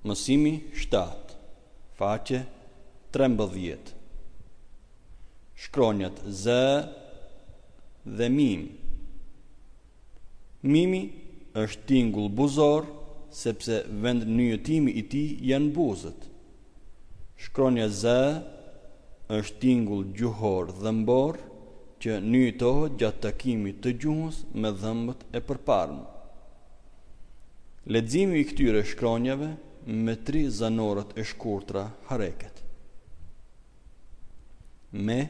Mësimi 7, faqe 13. Shkronjat Z dhe Mim. Mimi është tingull buzor sepse vendnyjëtimi i tij janë buzët. Shkronja Z është tingull gjuhor dhëmbor që nyjëtohet gjatë takimit të gjuhës me dhëmbët e përparmë. Leximi i këtyre shkronjave me tri zanoret e shkurtra hareket. Me,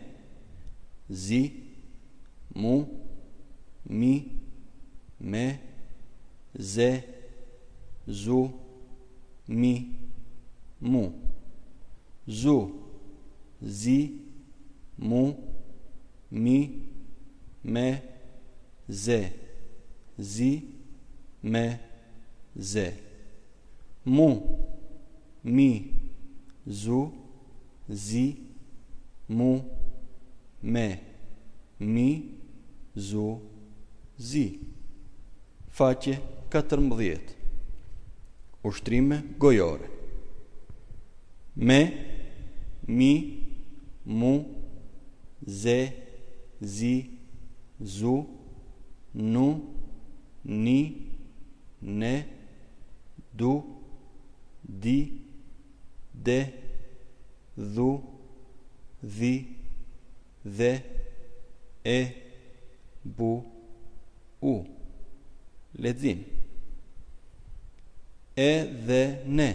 zi, mu, mi, me, ze, zu, mi, mu. Zu, zi, mu, mi, me, ze, zi, me, ze. Mu, mi, zu, zi, mu, me, mi, zu, zi. Faqe 14. Ushtrime gojore. Me, mi, mu, ze, zi, zu, nu, ni, ne, du, di, de, dhu, dhi, dhe, e, bu, u. Lexim. E dhe ne.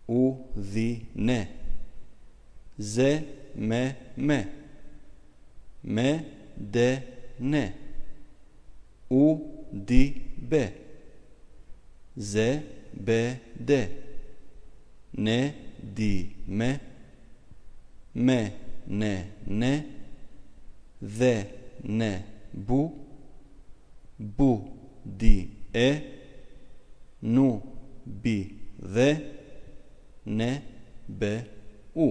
U dhi ne. Ze me me. Me de ne. U di be. Ze be de. Ne di me. Me ne ne. Dhe ne bu. Bu di e. Nu bi dhe. Ne be u.